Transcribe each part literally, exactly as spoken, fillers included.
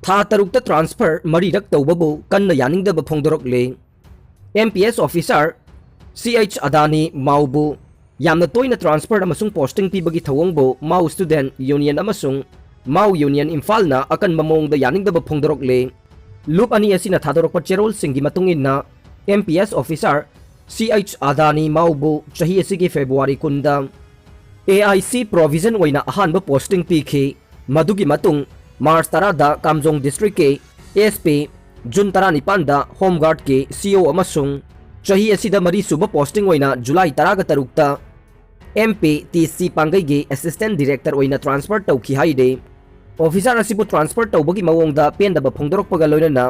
ꯊꯥ ꯇꯔꯨꯛꯇ transfer ꯃꯔꯤꯔꯛ ꯇꯧꯕꯕꯨ ꯀꯟꯅ ꯌꯥꯅꯤꯡꯗꯕ ꯐꯣꯡꯗꯣꯔꯛꯂꯦ꯫ M P S officer C H ꯑꯗꯥꯅꯤ ꯃꯥꯎꯕꯨ ꯌꯥꯝꯅ ꯇꯣꯏꯅ transfer ꯑꯃꯁꯨꯡ posting ꯄꯤꯕꯒꯤ ꯊꯧꯑꯣꯡꯕꯨ ꯃꯥꯎ student union ꯑꯃꯁꯨꯡ ꯃꯥꯎ union ꯏꯝꯐꯥꯜꯅ ꯑꯀꯟꯕ ꯃꯑꯣꯡꯗ ꯌꯥꯅꯤꯡꯗꯕ ꯐꯣꯡꯗꯣꯔꯛꯂꯦ꯫ ꯂꯨꯞ ꯑꯅꯤ ꯑꯁꯤꯅ ꯊꯥꯗꯣꯔꯛꯄ ꯆꯦꯔꯣꯜꯁꯤꯡꯒꯤ ꯃꯇꯨꯡ ꯏꯟꯅ, M P S officer C H ꯑꯗꯥꯅꯤ ꯃꯥꯎꯕꯨ ꯆꯍꯤ ꯑꯁꯤꯒꯤ February ꯀꯨꯟꯗ A I C provision ꯑꯣꯏꯅ ꯑꯍꯥꯟꯕ posting ꯄꯤꯈꯤ꯫ ꯃꯗꯨꯒꯤ ꯃꯇꯨꯡ March ꯇꯔꯥꯗ ꯀꯥꯝꯖꯣꯡ district ꯀꯤ S P, June ꯇꯔꯥꯅꯤꯄꯥꯟꯗ Home Guard ꯀꯤ C O ꯑꯃꯁꯨꯡ ꯆꯍꯤ ꯑꯁꯤꯗ ꯃꯔꯤꯁꯨꯕ posting ꯑꯣꯏꯅ July ꯇꯔꯥꯒ ꯇꯔꯨꯛꯇ M P T C ꯄꯥꯡꯒꯩꯒꯤ assistant director ꯑꯣꯏꯅ transfer ꯇꯧꯈꯤ ꯍꯥꯏꯔꯤ꯫ Officer ꯑꯁꯤꯕꯨ transfer ꯇꯧꯕꯒꯤ ꯃꯑꯣꯡꯗ ꯄꯦꯟꯗꯕ ꯐꯣꯡꯗꯣꯔꯛꯄꯒ ꯂꯣꯏꯅꯅ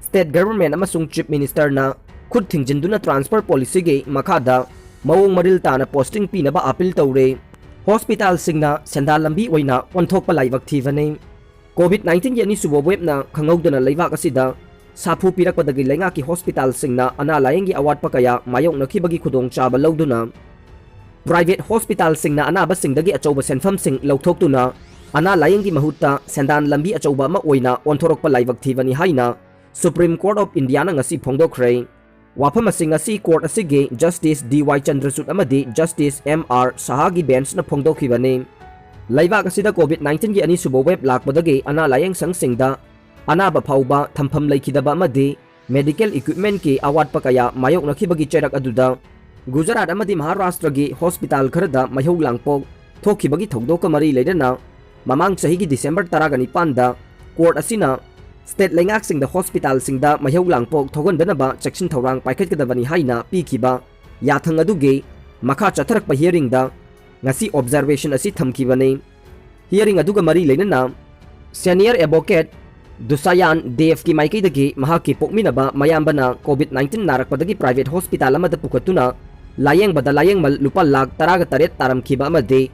state government ꯑꯃꯁꯨꯡ Chief Minister ꯅ ꯈꯨꯠ ꯊꯤꯡꯖꯤꯟꯗꯨꯅ transfer policy ꯒꯤ ꯃꯈꯥꯗ ꯃꯑꯣꯡ ꯃꯔꯤꯜ ꯇꯥꯅ posting ꯄꯤꯅꯕ appeal ꯇꯧꯔꯦ꯫ Hospital ꯁꯤꯡꯅ ꯁꯦꯟꯗꯥꯟ ꯂꯝꯕꯤ ꯑꯣꯏꯅ ꯑꯣꯟꯊꯣꯛꯄ ꯂꯥꯏꯕꯛ ꯊꯤꯕꯅꯤ꯫ COVID nineteen ꯒꯤ ꯑꯅꯤꯁꯨꯕ wave ꯅ ꯈꯪꯍꯧꯗꯅ ꯂꯩꯕꯥꯛ ꯑꯁꯤꯗ ꯁꯥꯐꯨ ꯄꯤꯔꯛꯄꯗꯒꯤ ꯂꯩꯉꯥꯛꯀꯤ hospital ꯁꯤꯡꯅ ꯑꯅꯥ ꯂꯥꯌꯦꯡꯒꯤ ꯑꯋꯥꯠꯄ ꯀꯌꯥ ꯃꯥꯌꯣꯛꯅꯈꯤꯕꯒꯤ ꯈꯨꯗꯣꯡꯆꯥꯕ ꯂꯧꯗꯨꯅ, private hospital ꯁꯤꯡꯅ ꯑꯅꯥꯕꯁꯤꯡꯗꯒꯤ ꯑꯆꯧꯕ ꯁꯦꯟꯐꯝꯁꯤꯡ ꯂꯧꯊꯣꯛꯇꯨꯅ ꯑꯅꯥ ꯂꯥꯌꯦꯡꯒꯤ ꯃꯍꯨꯠꯇ ꯁꯦꯟꯗꯥꯟ ꯂꯝꯕꯤ ꯑꯆꯧꯕ ꯑꯃ ꯑꯣꯏꯅ ꯑꯣꯟꯊꯣꯔꯛꯄ ꯂꯥꯏꯕꯛ ꯊꯤꯕꯅꯤ ꯍꯥꯏꯅ Supreme Court of India ꯅ ꯉꯁꯤ ꯐꯣꯡꯗꯣꯛꯈ꯭ꯔꯦ꯫ ꯋꯥꯐꯝ ꯑꯁꯤ ꯉꯁꯤ court ꯑꯁꯤꯒꯤ Justice D Y ꯆꯟꯗ꯭ꯔꯆꯨꯗ ꯑꯃꯗꯤ Justice M R ꯁꯍꯥꯒꯤ bench ꯅ ꯐꯣꯡꯗꯣꯛꯈꯤꯕꯅꯤ꯫ ꯂꯩꯕꯥꯛ ꯑꯁꯤꯗ COVID nineteen ꯒꯤ ꯑꯅꯤꯁꯨꯕ wave ꯂꯥꯛꯄꯗꯒꯤ ꯑꯅꯥ ꯂꯥꯌꯦꯡ ꯁꯪꯁꯤꯡꯗ ꯑꯅꯥꯕ ꯐꯥꯎꯕ ꯊꯝꯐꯝ ꯂꯩꯈꯤꯗꯕ ꯑꯃꯗꯤ medical equipment ꯀꯤ ꯑꯋꯥꯠꯄ ꯀꯌꯥ ꯃꯥꯌꯣꯛꯅꯈꯤꯕꯒꯤ ꯆꯩꯔꯛ ꯑꯗꯨꯗ ꯒꯨꯖꯔꯥꯠ ꯑꯃꯗꯤ ꯃꯍꯥꯔꯥꯁꯇ꯭ꯔꯒꯤ hospital ꯈꯔꯗ ꯃꯩꯍꯧ ꯂꯥꯡꯄꯣꯛ ꯊꯣꯛꯈꯤꯕꯒꯤ ꯊꯧꯗꯣꯛꯀ ꯃꯔꯤ ꯂꯩꯅꯅ ꯃꯃꯥꯡ ꯆꯍꯤꯒꯤ December ꯇꯔꯥꯒ ꯅꯤꯄꯥꯟꯗ court ꯑꯁꯤꯅ state ꯂꯩꯉꯥꯛꯁꯤꯡꯗ hospital ꯁꯤꯡꯗ ꯃꯩꯍꯧ ꯂꯥꯡꯄꯣꯛ ꯊꯣꯛꯍꯟꯗꯅꯕ ꯆꯦꯛꯁꯤꯟ ꯊꯧꯔꯥꯡ ꯄꯥꯏꯈꯠꯀꯗꯕꯅꯤ ꯍꯥꯏꯅ ꯄꯤꯈꯤꯕ ꯌꯥꯊꯪ ꯑꯗꯨꯒꯤ ꯃꯈꯥ ꯆꯠꯊꯔꯛꯄ hearing ꯗ ꯉꯁꯤ observation ꯑꯁꯤ ꯊꯝꯈꯤꯕꯅꯤ꯫ Hearing ꯑꯗꯨꯒ ꯃꯔꯤ ꯂꯩꯅꯅ senior advocate ꯗꯨꯁꯥꯌꯥꯟ ꯗꯦꯕꯀꯤ ꯃꯥꯏꯀꯩꯗꯒꯤ ꯃꯍꯥꯛꯀꯤ ꯄꯣꯛꯃꯤꯟꯅꯕ ꯃꯌꯥꯝꯕꯅ COVID nineteen ꯅꯥꯔꯛꯄꯗꯒꯤ private hospital ꯑꯃꯗ ꯄꯨꯈꯠꯇꯨꯅ ꯂꯥꯌꯦꯡꯕꯗ ꯂꯥꯌꯦꯡꯃꯜ ꯂꯨꯄꯥ ꯂꯥꯈ ꯇꯔꯥꯒ ꯇꯔꯦꯠ ꯇꯥꯔꯝꯈꯤꯕ ꯑꯃꯗꯤ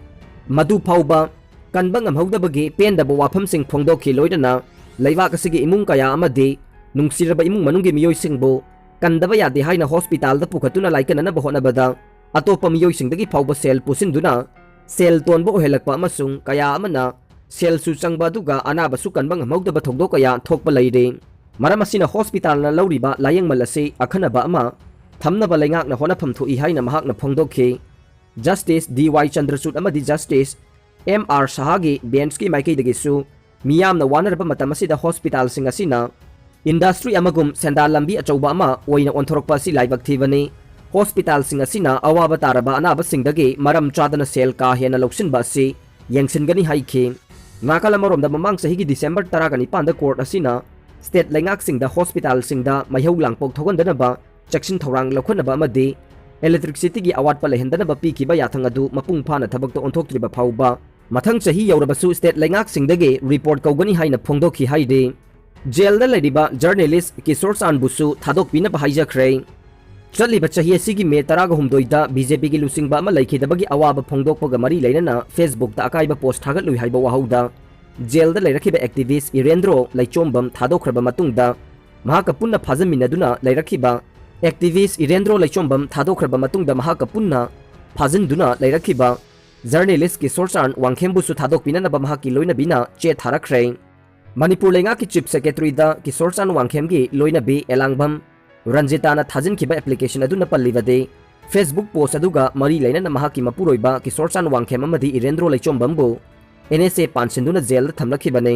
ꯃꯗꯨ ꯐꯥꯎꯕ ꯀꯟꯕ ꯉꯝꯍꯧꯗꯕꯒꯤ ꯄꯦꯟꯗꯕ ꯋꯥꯐꯝꯁꯤꯡ ꯐꯣꯡꯗꯣꯛꯈꯤ꯫ ꯂꯣꯏꯅꯅ ꯂꯩꯕꯥꯛ ꯑꯁꯤꯒꯤ ꯏꯃꯨꯡ ꯀꯌꯥ ꯑꯃꯗꯤ ꯅꯨꯡꯁꯤꯔꯕ ꯏꯃꯨꯡ ꯃꯅꯨꯡꯒꯤ ꯃꯤꯑꯣꯏꯁꯤꯡꯕꯨ ꯀꯟꯗꯕ ꯌꯥꯗꯦ ꯍꯥꯏꯅ hospital ꯗ ꯄꯨꯈꯠꯇꯨꯅ ꯂꯥꯏꯀꯠꯅꯅꯕ ꯍꯣꯠꯅꯕꯗ ꯑꯇꯣꯞꯄ ꯃꯤꯑꯣꯏꯁꯤꯡꯗꯒꯤ ꯐꯥꯎꯕ ꯁꯦꯜ ꯄꯨꯁꯤꯟꯗꯨꯅ ꯁꯦꯜ ꯇꯣꯟꯕ ꯑꯣꯏꯍꯜꯂꯛꯄ ꯑꯃꯁꯨꯡ ꯀꯌꯥ ꯑꯃꯅ ꯁꯦꯜꯁꯨ ꯆꯪꯕ ꯑꯗꯨꯒ ꯑꯅꯥꯕꯁꯨ ꯀꯟꯕ ꯉꯝꯍꯧꯗꯕ ꯊꯧꯗꯣꯛ ꯀꯌꯥ ꯊꯣꯛꯄ ꯂꯩꯔꯤ꯫ ꯃꯔꯝ ꯑꯁꯤꯅ ꯍꯣꯁꯄꯤꯇꯥꯜꯅ ꯂꯧꯔꯤꯕ ꯂꯥꯌꯦꯡꯃꯜ ꯑꯁꯤ ꯑꯈꯟꯅꯕ ꯑꯃ ꯊꯝꯅꯕ ꯂꯩꯉꯥꯛꯅ ꯍꯣꯠꯅꯐꯝ ꯊꯣꯛꯏ ꯍꯥꯏꯅ ꯃꯍꯥꯛꯅ ꯐꯣꯡꯗꯣꯛꯈꯤ꯫ ꯖꯁꯇꯤꯁ ꯗꯤ ꯋꯥꯏ ꯆꯟꯗ꯭ꯔꯆꯨꯗ ꯑꯃꯗꯤ ꯖꯁꯇꯤꯁ ꯑꯦꯝ ꯑꯥꯔ ꯁꯍꯥꯒꯤ ꯕꯦꯟꯆꯀꯤ ꯃꯥꯏꯀꯩꯗꯒꯤꯁꯨ ꯃꯤꯌꯥꯝꯅ ꯋꯥꯅꯔꯕ ꯃꯇꯝ ꯑꯁꯤꯗ ꯍꯣꯁꯄꯤꯇꯥꯜꯁꯤꯡ ꯑꯁꯤꯅ ꯏꯟꯗꯁꯇ꯭ꯔꯤ ꯑꯃꯒꯨꯝ ꯁꯦꯟꯗꯥꯟ ꯂꯝꯕꯤ ꯑꯆꯧꯕ ꯑꯃ ꯑꯣꯏꯅ ꯑꯣꯟꯊꯣꯔꯛꯄ ꯑꯁꯤ ꯂꯥꯏꯕꯛ ꯊꯤꯕꯅꯤ꯫ ꯍꯣꯁꯄꯤꯇꯥꯜꯁꯤꯡ ꯑꯁꯤꯅ ꯑꯋꯥꯕ ꯇꯥꯔꯕ ꯑꯅꯥꯕꯁꯤꯡꯗꯒꯤ ꯃꯔꯝ ꯆꯥꯗꯅ ꯁꯦꯜ ꯀꯥ ꯍꯦꯟꯅ ꯂꯧꯁꯤꯟꯕ ꯑꯁꯤ ꯌꯦꯡꯁꯤꯟꯒꯅꯤ ꯍꯥꯏꯈꯤ꯫ ꯅꯥꯀꯜ ꯑꯃꯔꯣꯝꯗ, ꯃꯃꯥꯡ ꯆꯍꯤꯒꯤ ꯗꯤꯁꯦꯝꯕꯔ ꯇꯔꯥꯒ ꯅꯤꯄꯥꯟꯗ ꯀꯣꯔꯠ ꯑꯁꯤꯅ ꯁ꯭ꯇꯦꯠ ꯂꯩꯉꯥꯛꯁꯤꯡꯗ ꯍꯣꯁꯄꯤꯇꯥꯜꯁꯤꯡꯗ ꯃꯩꯍꯧ ꯂꯥꯡꯄꯣꯛ ꯊꯣꯛꯍꯟꯗꯅꯕ ꯆꯦꯛꯁꯤꯟ ꯊꯧꯔꯥꯡ ꯂꯧꯈꯠꯅꯕ ꯑꯃꯗꯤ ꯏꯂꯦꯛꯇ꯭ꯔꯤꯛꯁꯤꯇꯤꯒꯤ ꯑꯋꯥꯠꯄ ꯂꯩꯍꯟꯗꯅꯕ ꯄꯤꯈꯤꯕ ꯌꯥꯊꯪ ꯑꯗꯨ ꯃꯄꯨꯡ ꯐꯥꯅ ꯊꯕꯛꯇ ꯑꯣꯟꯊꯣꯛꯇ꯭ꯔꯤꯕ ꯐꯥꯎꯕ ꯃꯊꯪ ꯆꯍꯤ ꯌꯧꯔꯕꯁꯨ ꯁ꯭ꯇꯦꯠ ꯂꯩꯉꯥꯛꯁꯤꯡꯗꯒꯤ ꯔꯤꯄꯣꯔꯠ ꯀꯧꯒꯅꯤ ꯍꯥꯏꯅ ꯐꯣꯡꯗꯣꯛꯈꯤ ꯍꯥꯏꯔꯤ꯫ ꯖꯦꯜꯗ ꯂꯩꯔꯤꯕ ꯖꯔꯅꯦꯂꯤꯁ ꯀꯤꯁꯣꯔ ꯆꯥꯟꯕꯨꯁꯨ ꯊꯥꯗꯣꯛꯄꯤꯅꯕ ꯍꯥꯏꯖꯈ꯭ꯔꯦ꯫ ꯆꯠꯂꯤꯕ ꯆꯍꯤ ꯑꯁꯤꯒꯤ ꯃꯦ ꯇꯔꯥꯒ ꯍꯨꯝꯗꯣꯏꯗ ꯕꯤ ꯖꯦ ꯄꯤꯒꯤ ꯂꯨꯆꯤꯡꯕ ꯑꯃ ꯂꯩꯈꯤꯗꯕꯒꯤ ꯑꯋꯥꯕ ꯐꯣꯡꯗꯣꯛꯄꯒ ꯃꯔꯤ ꯂꯩꯅꯅ ꯐꯦꯁꯕꯨꯛꯇ ꯑꯀꯥꯏꯕ ꯄꯣꯁ ꯊꯥꯒꯠꯂꯨꯏ ꯍꯥꯏꯕ ꯋꯥꯍꯧꯗ ꯖꯦꯜꯗ ꯂꯩꯔꯛꯈꯤꯕ ꯑꯦꯛꯇꯤꯚꯤꯁ ꯏꯔꯦꯟꯗ꯭ꯔꯣ ꯂꯩꯆꯣꯝꯕꯝ ꯊꯥꯗꯣꯛꯈ꯭ꯔꯕ ꯃꯇꯨꯡꯗ ꯃꯍꯥꯛꯀ ꯄꯨꯟꯅ ꯐꯥꯖꯤꯟꯃꯤꯟꯅꯗꯨꯅ ꯂꯩꯔꯛꯈꯤꯕ ꯑꯦꯛꯇꯤꯚꯤꯁ ꯏꯔꯦꯟꯗ꯭ꯔꯣ ꯂꯩꯆꯣꯝꯕꯝ ꯊꯥꯗꯣꯛꯈ꯭ꯔꯕ ꯃꯇꯨꯡꯗ ꯃꯍꯥꯛꯀ ꯄꯨꯟꯅ ꯐꯥꯖꯤꯟꯗꯨꯅ ꯂꯩꯔꯛꯈꯤꯕ ꯖꯔꯅꯦꯂꯤꯁ ꯀꯤꯁꯣꯔ ꯆꯥꯟ ꯋꯥꯡꯈꯦꯝꯕꯨꯁꯨ ꯊꯥꯗꯣꯛꯄꯤꯅꯅꯕ ꯃꯍꯥꯛꯀꯤ ꯂꯣꯏꯅꯕꯤꯅ ꯆꯦ ꯊꯥꯔꯛꯈ꯭ꯔꯦ꯫ ꯃꯅꯤꯄꯨꯔ ꯂꯩꯉꯥꯛꯀꯤ ꯆꯤꯐ ꯁꯦꯀ꯭ꯔꯦꯇꯔꯤꯗ ꯀꯤꯁꯣꯔ ꯆꯥꯟ ꯋꯥꯡꯈꯦꯝꯒꯤ ꯂꯣꯏꯅꯕꯤ ꯑꯦꯂꯥꯡꯕꯝ ꯔꯟꯖꯤꯇꯥꯅ ꯊꯥꯖꯤꯟꯈꯤꯕ ꯑꯦꯄ꯭ꯂꯤꯀꯦꯁꯟ ꯑꯗꯨꯅ ꯄꯜꯂꯤꯕꯗꯤ, ꯐꯦꯁꯕꯨꯛ ꯄꯣꯁ ꯑꯗꯨꯒ ꯃꯔꯤ ꯂꯩꯅꯅ ꯃꯍꯥꯛꯀꯤ ꯃꯄꯨꯔꯣꯏꯕ ꯀꯤꯁꯣꯔ ꯆꯥꯟ ꯋꯥꯡꯈꯦꯝ ꯑꯃꯗꯤ ꯏꯔꯦꯟꯗ꯭ꯔꯣ ꯂꯩꯆꯣꯝꯕꯝꯕꯨ ꯑꯦꯟ ꯑꯦꯁ ꯑꯦ ꯄꯥꯟꯁꯤꯟꯗꯨꯅ ꯖꯦꯜꯗ ꯊꯝꯂꯛꯈꯤꯕꯅꯤ꯫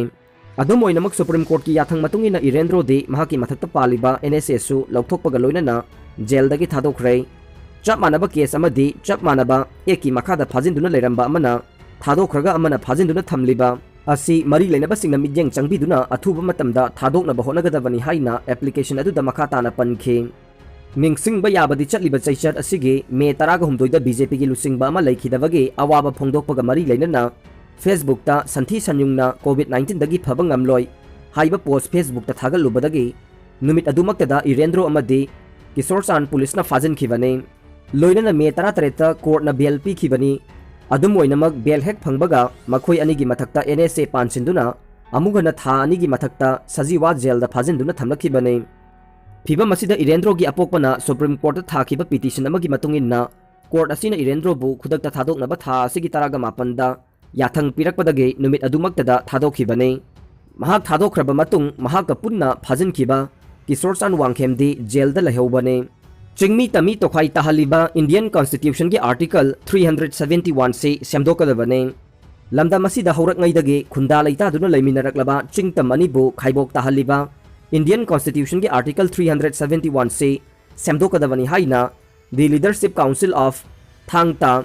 ꯑꯗꯨꯝ ꯑꯣꯏꯅꯃꯛ, ꯁꯨꯄ꯭ꯔꯤꯝ ꯀꯣꯔꯠꯀꯤ ꯌꯥꯊꯪ ꯃꯇꯨꯡ ꯏꯟꯅ ꯏꯔꯦꯟꯗ꯭ꯔꯣꯗꯤ ꯃꯍꯥꯛꯀꯤ ꯃꯊꯛꯇ ꯄꯥꯜꯂꯤꯕ ꯑꯦꯟ ꯑꯦꯁ ꯑꯦꯁꯨ ꯂꯧꯊꯣꯛꯄꯒ ꯂꯣꯏꯅꯅ ꯖꯦꯜꯗꯒꯤ ꯊꯥꯗꯣꯛꯈ꯭ꯔꯦ꯫ ꯆꯞ ꯃꯥꯟꯅꯕ ꯀꯦꯁ ꯑꯃꯗꯤ ꯆꯞ ꯃꯥꯟꯅꯕ ꯑꯦꯛꯀꯤ ꯃꯈꯥꯗ ꯐꯥꯖꯤꯟꯗꯨꯅ ꯂꯩꯔꯝꯕ ꯑꯃꯅ ꯊꯥꯗꯣꯛꯈ꯭ꯔꯒ ꯑꯃꯅ ꯐꯥꯖꯤꯟꯗꯨꯅ ꯊꯝꯂꯤꯕ ꯑꯁꯤ ꯃꯔꯤ ꯂꯩꯅꯕꯁꯤꯡꯅ ꯃꯤꯠꯌꯦꯡ ꯆꯪꯕꯤꯗꯨꯅ ꯑꯊꯨꯕ ꯃꯇꯝꯗ ꯊꯥꯗꯣꯛꯅꯕ ꯍꯣꯠꯅꯒꯗꯕꯅꯤ ꯍꯥꯏꯅ ꯑꯦꯄ꯭ꯂꯤꯀꯦꯁꯟ ꯑꯗꯨꯗ ꯃꯈꯥ ꯇꯥꯅ ꯄꯟꯈꯤ꯫ ꯅꯤꯡꯁꯤꯡꯕ ꯌꯥꯕꯗꯤ, ꯆꯠꯂꯤꯕ ꯆꯩꯆꯠ ꯑꯁꯤꯒꯤ ꯃꯦ ꯇꯔꯥꯒ ꯍꯨꯝꯗꯣꯏꯗ ꯕꯤ ꯖꯦ ꯄꯤꯒꯤ ꯂꯨꯆꯤꯡꯕ ꯑꯃ ꯂꯩꯈꯤꯗꯕꯒꯤ ꯑꯋꯥꯕ ꯐꯣꯡꯗꯣꯛꯄꯒ ꯃꯔꯤ ꯂꯩꯅꯅ ꯐꯦꯁꯕꯨꯛꯇ ꯁꯟꯊꯤ ꯁꯟꯌꯨꯡꯅ ꯀꯣꯚꯤꯗ ꯅꯥꯏꯟꯇꯤꯟꯗꯒꯤ ꯐꯕ ꯉꯝꯂꯣꯏ ꯍꯥꯏꯕ ꯄꯣꯁ ꯐꯦꯁꯕꯨꯛꯇ ꯊꯥꯒꯠꯂꯨꯕꯗꯒꯤ ꯅꯨꯃꯤꯠ ꯑꯗꯨꯃꯛꯇꯗ ꯏꯔꯦꯟꯗ꯭ꯔꯣ ꯑꯃꯗꯤ ꯀꯤꯁꯣꯔ ꯆꯥꯟ ꯄꯨꯂꯤꯁꯅ ꯐꯥꯖꯤꯟꯈꯤꯕꯅꯤ꯫ ꯂꯣꯏꯅꯅ ꯃꯦ ꯇꯔꯥꯇꯔꯦꯠꯇ ꯀꯣꯔꯠꯅ ꯕꯦꯜ ꯄꯤꯈꯤꯕꯅꯤ꯫ ꯑꯗꯨꯝ ꯑꯣꯏꯅꯃꯛ, ꯕꯦꯜ ꯍꯦꯛ ꯐꯪꯕꯒ ꯃꯈꯣꯏ ꯑꯅꯤꯒꯤ ꯃꯊꯛꯇ ꯑꯦꯟ ꯑꯦꯁ ꯑꯦ ꯄꯥꯟꯁꯤꯟꯗꯨꯅ ꯑꯃꯨꯛ ꯍꯟꯅ ꯊꯥ ꯑꯅꯤꯒꯤ ꯃꯊꯛꯇ ꯁꯖꯤꯋꯥ ꯖꯦꯜꯗ ꯐꯥꯖꯤꯟꯗꯨꯅ ꯊꯝꯂꯛꯈꯤꯕꯅꯤ꯫ ꯐꯤꯚꯝ ꯑꯁꯤꯗ ꯏꯔꯦꯟꯗ꯭ꯔꯣꯒꯤ ꯑꯄꯣꯛꯄꯅ ꯁꯨꯄ꯭ꯔꯤꯝ ꯀꯣꯔꯠꯇ ꯊꯥꯈꯤꯕ ꯄꯤꯇꯤꯁꯟ ꯑꯃꯒꯤ ꯃꯇꯨꯡ ꯏꯟꯅ, ꯀꯣꯔꯠ ꯑꯁꯤꯅ ꯏꯔꯦꯟꯗ꯭ꯔꯣꯕꯨ ꯈꯨꯗꯛꯇ ꯊꯥꯗꯣꯛꯅꯕ ꯊꯥ ꯑꯁꯤꯒꯤ ꯇꯔꯥꯒ ꯃꯥꯄꯟꯗ ꯌꯥꯊꯪ ꯄꯤꯔꯛꯄꯗꯒꯤ ꯅꯨꯃꯤꯠ ꯑꯗꯨꯃꯛꯇꯗ ꯊꯥꯗꯣꯛꯈꯤꯕꯅꯤ꯫ ꯃꯍꯥꯛ ꯊꯥꯗꯣꯛꯈ꯭ꯔꯕ ꯃꯇꯨꯡ ꯃꯍꯥꯛꯀ ꯄꯨꯟꯅ ꯐꯥꯖꯤꯟꯈꯤꯕ ꯀꯤꯁꯣꯔ ꯆꯥꯟ ꯋꯥꯡꯈꯦꯝꯗꯤ ꯖꯦꯜꯗ ꯂꯩꯍꯧꯕꯅꯤ꯫ ꯆꯤꯡꯃꯤ ꯇꯝꯃꯤ ꯇꯣꯈꯥꯏ ꯇꯥꯍꯜꯂꯤꯕ Indian Constitution ꯒꯤ Article three hundred seventy one C ꯁꯦꯝꯗꯣꯛꯀꯗꯕꯅꯤ꯫ ꯂꯝꯗꯝ ꯑꯁꯤꯗ ꯍꯧꯔꯛꯉꯩꯗꯒꯤ ꯈꯨꯟꯗꯥ ꯂꯩꯇꯥꯗꯨꯅ ꯂꯩꯃꯤꯟꯅꯔꯛꯂꯕ ꯆꯤꯡ ꯇꯝ ꯑꯅꯤꯕꯨ ꯈꯥꯏꯕꯣꯛ ꯇꯥꯍꯜꯂꯤꯕ Indian Constitution ꯒꯤ Article three hundred seventy one C ꯁꯦꯝꯗꯣꯛꯀꯗꯕꯅꯤ ꯍꯥꯏꯅ The Leadership Council of Thang Ta,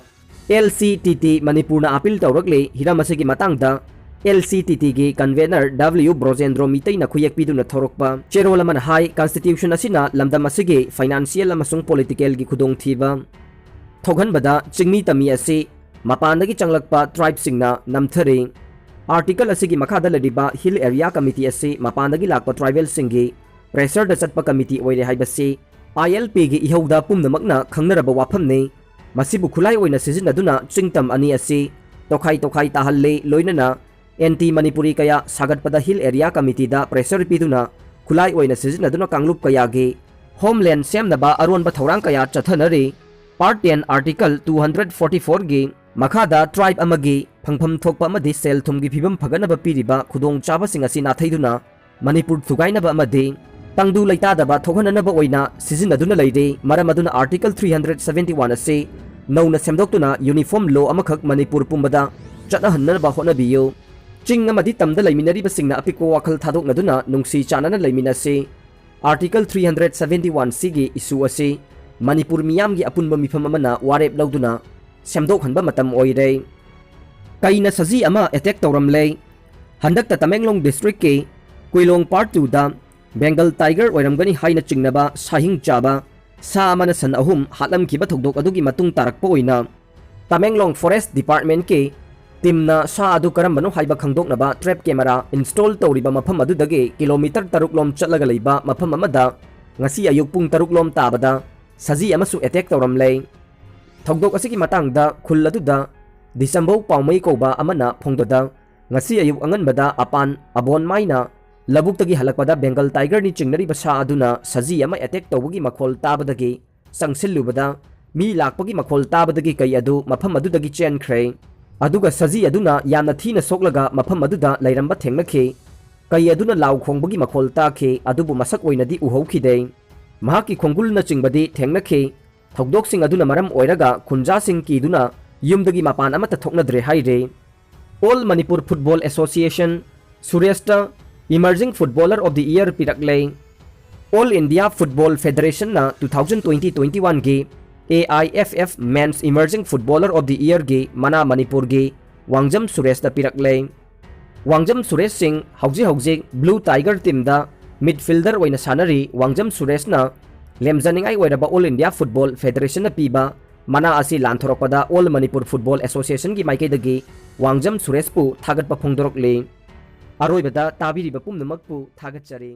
L C T T, ꯃꯅꯤꯄꯨꯔꯅ ꯑꯥꯄꯤꯜ ꯇꯧꯔꯛꯂꯤ꯫ ꯍꯤꯔꯝ ꯑꯁꯤꯒꯤ ꯃꯇꯥꯡꯗ L C T T ꯒꯤ convener W ꯕ꯭ꯔꯣꯖꯦꯟꯗ꯭ꯔꯣ ꯃꯤꯇꯩꯅ ꯈꯨꯌꯦꯛ ꯄꯤꯗꯨꯅ ꯊꯧꯔꯛꯄ ꯆꯦꯔꯣꯜ ꯑꯃꯅ ꯍꯥꯏ, Constitution ꯑꯁꯤꯅ ꯂꯝꯗꯝ ꯑꯁꯤꯒꯤ financial ꯑꯃꯁꯨꯡ political ꯒꯤ ꯈꯨꯗꯣꯡꯊꯤꯕ ꯊꯣꯛꯍꯟꯕꯗ ꯆꯤꯡꯃꯤ ꯇꯝꯃꯤ ꯑꯁꯤ ꯃꯄꯥꯟꯗꯒꯤ ꯆꯪꯂꯛꯄ tribe ꯁꯤꯡꯅ ꯅꯝꯊꯔꯤ꯫ Article ꯑꯁꯤꯒꯤ ꯃꯈꯥꯗ ꯂꯩꯔꯤꯕ Hill Area Committee ꯑꯁꯤ ꯃꯄꯥꯟꯗꯒꯤ ꯂꯥꯛꯄ tribal ꯁꯤꯡꯒꯤ pressure ꯗ ꯆꯠꯄ committee ꯑꯣꯏꯔꯦ ꯍꯥꯏꯕꯁꯤ I L P ꯒꯤ ꯏꯍꯧꯗ ꯄꯨꯝꯅꯃꯛꯅ ꯈꯪꯅꯔꯕ ꯋꯥꯐꯝꯅꯤ꯫ ꯃꯁꯤꯕꯨ ꯈꯨꯠꯂꯥꯏ ꯑꯣꯏꯅ ꯁꯤꯖꯤꯟꯅꯗꯨꯅ ꯆꯤꯡ ꯇꯝ ꯑꯅꯤ ꯑꯁꯤ ꯇꯣꯈꯥꯏ ꯇꯣꯈꯥꯏ ꯇꯥꯍꯜꯂꯤ꯫ ꯂꯣꯏꯅꯅ anti Manipuri ꯀꯌꯥ ꯁꯥꯒꯠꯄꯗ Hill Area Committee ꯗ pressure ꯄꯤꯗꯨꯅ ꯈꯨꯠꯂꯥꯏ ꯑꯣꯏꯅ ꯁꯤꯖꯤꯟꯅꯗꯨꯅ ꯀꯥꯡꯂꯨꯞ ꯀꯌꯥꯒꯤ homeland ꯁꯦꯝꯅꯕ ꯑꯔꯣꯟꯕ ꯊꯧꯔꯥꯡ ꯀꯌꯥ ꯆꯠꯊꯅꯔꯤ꯫ Part ten, Article two hundred forty four ꯒꯤ ꯃꯈꯥꯗ tribe ꯑꯃꯒꯤ ꯐꯪꯐꯝ ꯊꯣꯛꯄ ꯑꯃꯗꯤ ꯁꯦꯜ ꯊꯨꯝꯒꯤ ꯐꯤꯕꯝ ꯐꯒꯠꯅꯕ ꯄꯤꯔꯤꯕ ꯈꯨꯗꯣꯡꯆꯥꯕꯁꯤꯡ ꯑꯁꯤ ꯅꯥꯊꯩꯗꯨꯅ ꯃꯅꯤꯄꯨꯔ ꯊꯨꯒꯥꯏꯅꯕ ꯑꯃꯗꯤ ꯇꯪꯗꯨ ꯂꯩꯇꯥꯗꯕ ꯊꯣꯛꯍꯟꯅꯅꯕ ꯑꯣꯏꯅ ꯁꯤꯖꯤꯟꯅꯗꯨꯅ ꯂꯩꯔꯤ꯫ ꯃꯔꯝ ꯑꯗꯨꯅ Article three hundred seventy one ꯑꯁꯤ ꯅꯧꯅ ꯁꯦꯝꯗꯣꯛꯇꯨꯅ uniform law ꯑꯃꯈꯛ ꯃꯅꯤꯄꯨꯔ ꯄꯨꯝꯕꯗ ꯆꯠꯅꯍꯟꯅꯕ ꯍꯣꯠꯅꯕꯤꯌꯨ꯫ ꯆꯤꯡ ꯑꯃꯗꯤ ꯇꯝꯗ ꯂꯩꯃꯤꯟꯅꯔꯤꯕꯁꯤꯡꯅ ꯑꯄꯤꯛꯄ ꯋꯥꯈꯜ ꯊꯥꯗꯣꯛꯅꯗꯨꯅ ꯅꯨꯡꯁꯤ ꯆꯥꯟꯅꯅ ꯂꯩꯃꯤꯟꯅꯁꯤ꯫ Article three hundred seventy one C ꯒꯤ issue ꯑꯁꯤ ꯃꯅꯤꯄꯨꯔ ꯃꯤꯌꯥꯝꯒꯤ ꯑꯄꯨꯟꯕ ꯃꯤꯐꯝ ꯑꯃꯅ ꯋꯥꯔꯦꯞ ꯂꯧꯗꯨꯅ ꯁꯦꯝꯗꯣꯛꯍꯟꯕ ꯃꯇꯝ ꯑꯣꯏꯔꯦ꯫ ꯀꯩꯅ ꯁꯖꯤ ꯑꯃ attack ꯇꯧꯔꯝꯂꯦ꯫ ꯍꯟꯗꯛꯇ ꯇꯃꯦꯡꯂꯣꯡ district ꯀꯤ ꯀꯨꯏꯂꯣꯡ Part two ꯗ Bengal Tiger ꯑꯣꯏꯔꯝꯒꯅꯤ ꯍꯥꯏꯅ ꯆꯤꯡꯅꯕ ꯁꯥꯍꯤꯡ ꯆꯥꯕ ꯁꯥ ꯑꯃꯅ ꯁꯟ ꯑꯍꯨꯝ ꯍꯥꯠꯂꯝꯈꯤꯕ ꯊꯧꯗꯣꯛ ꯑꯗꯨꯒꯤ ꯃꯇꯨꯡ ꯇꯥꯔꯛꯄ ꯑꯣꯏꯅ ꯇꯃꯦꯡꯂꯣꯡ Forest Department ꯀꯤ team ꯅ ꯁꯥ ꯑꯗꯨ ꯀꯔꯝꯕꯅꯣ ꯍꯥꯏꯕ ꯈꯪꯗꯣꯛꯅꯕ trap camera install ꯇꯧꯔꯤꯕ ꯃꯐꯝ ꯑꯗꯨꯗꯒꯤ kilometre ꯇꯔꯨꯛ ꯂꯣꯝ ꯆꯠꯂꯒ ꯂꯩꯕ ꯃꯐꯝ ꯑꯃꯗ ꯉꯁꯤ ꯑꯌꯨꯛ ꯄꯨꯡ ꯇꯔꯨꯛ ꯂꯣꯝ ꯇꯥꯕꯗ ꯁꯖꯤ ꯑꯃꯁꯨ attack ꯇꯧꯔꯝꯂꯦ꯫ ꯊꯧꯗꯣꯛ ꯑꯁꯤꯒꯤ ꯃꯇꯥꯡꯗ ꯈꯨꯜ ꯑꯗꯨꯗ ꯗꯤꯁꯝꯕꯧ ꯄꯥꯎꯃꯩ ꯀꯧꯕ ꯑꯃꯅ ꯐꯣꯡꯗꯣꯛꯗ, ꯉꯁꯤ ꯑꯌꯨꯛ ꯑꯉꯟꯕꯗ ꯑꯄꯥꯟ ꯑꯕꯣꯟꯃꯥꯏꯅ ꯂꯧꯕꯨꯛꯇꯒꯤ ꯍꯜꯂꯛꯄꯗ Bengal Tiger ꯅꯤ ꯆꯤꯡꯅꯔꯤꯕ ꯁꯥ ꯑꯗꯨꯅ ꯁꯖꯤ ꯑꯃ attack ꯇꯧꯕꯒꯤ ꯃꯈꯣꯜ ꯇꯥꯕꯗꯒꯤ ꯆꯪꯁꯤꯜꯂꯨꯕꯗ ꯃꯤ ꯂꯥꯛꯄꯒꯤ ꯃꯈꯣꯜ ꯇꯥꯕꯗꯒꯤ ꯀꯩ ꯑꯗꯨ ꯃꯐꯝ ꯑꯗꯨꯗꯒꯤ ꯆꯦꯟꯈ꯭ꯔꯦ꯫ ꯑꯗꯨꯒ ꯁꯖꯤ ꯑꯗꯨꯅ ꯌꯥꯝꯅ ꯊꯤꯅ ꯁꯣꯛꯂꯒ ꯃꯐꯝ ꯑꯗꯨꯗ ꯂꯩꯔꯝꯕ ꯊꯦꯡꯅꯈꯤ꯫ ꯀꯩ ꯑꯗꯨꯅ ꯂꯥꯎ ꯈꯣꯡꯕꯒꯤ ꯃꯈꯣꯜ ꯇꯥꯈꯤ, ꯑꯗꯨꯕꯨ ꯃꯁꯛ ꯑꯣꯏꯅꯗꯤ ꯎꯍꯧꯈꯤꯗꯦ꯫ ꯃꯍꯥꯛꯀꯤ ꯈꯣꯡꯒꯨꯜꯅꯆꯤꯡꯕꯗꯤ ꯊꯦꯡꯅꯈꯤ꯫ ꯊꯧꯗꯣꯛꯁꯤꯡ ꯑꯗꯨꯅ ꯃꯔꯝ ꯑꯣꯏꯔꯒ ꯈꯨꯟꯖꯥꯁꯤꯡ ꯀꯤꯗꯨꯅ ꯌꯨꯝꯗꯒꯤ ꯃꯄꯥꯟ ꯑꯃꯠꯇ ꯊꯣꯛꯅꯗ꯭ꯔꯦ ꯍꯥꯏꯔꯤ꯫ All Manipur Football Association, ꯁꯨꯔꯦꯁꯇ Emerging Footballer of the Year ꯄꯤꯔꯛꯂꯦ꯫ All India Football Federationꯅ two thousand twenty twenty-oneꯒꯤ A I F F Men's Emerging Footballer of the Yearꯒꯤ ꯃꯅꯥ ꯃꯅꯤꯄꯨꯔꯒꯤ ꯋꯥꯡꯖꯝ ꯁꯨꯔꯦꯁꯇ ꯄꯤꯔꯛꯂꯦ꯫ ꯋꯥꯡꯖꯝ ꯁꯨꯔꯦꯁ ꯁꯤꯡ ꯍꯧꯖꯤꯛ ꯍꯧꯖꯤꯛ Blue Tiger teamꯗ midfielder ꯑꯣꯏꯅ ꯁꯥꯟꯅꯔꯤ꯫ ꯋꯥꯡꯖꯝ ꯁꯨꯔꯦꯁꯅ ꯂꯦꯝꯖꯅꯤꯡꯉꯥꯏ ꯑꯣꯏꯔꯕ All India Football Federationꯅ ꯄꯤꯕ ꯃꯅꯥ ꯑꯁꯤ ꯂꯥꯟꯊꯣꯔꯛꯄꯗ All Manipur Football Associationꯒꯤ ꯃꯥꯏꯀꯩꯗꯒꯤ ꯋꯥꯡꯖꯝ ꯁꯨꯔꯦꯁꯄꯨ ꯊꯥꯒꯠꯄ ꯐꯣꯡꯗꯣꯔꯛꯂꯤ꯫ ꯑꯔꯣꯏꯕꯗ ꯇꯥꯕꯤꯔꯤꯕ ꯄꯨꯝꯅꯃꯛꯄꯨ ꯊꯥꯒꯠꯆꯔꯤ꯫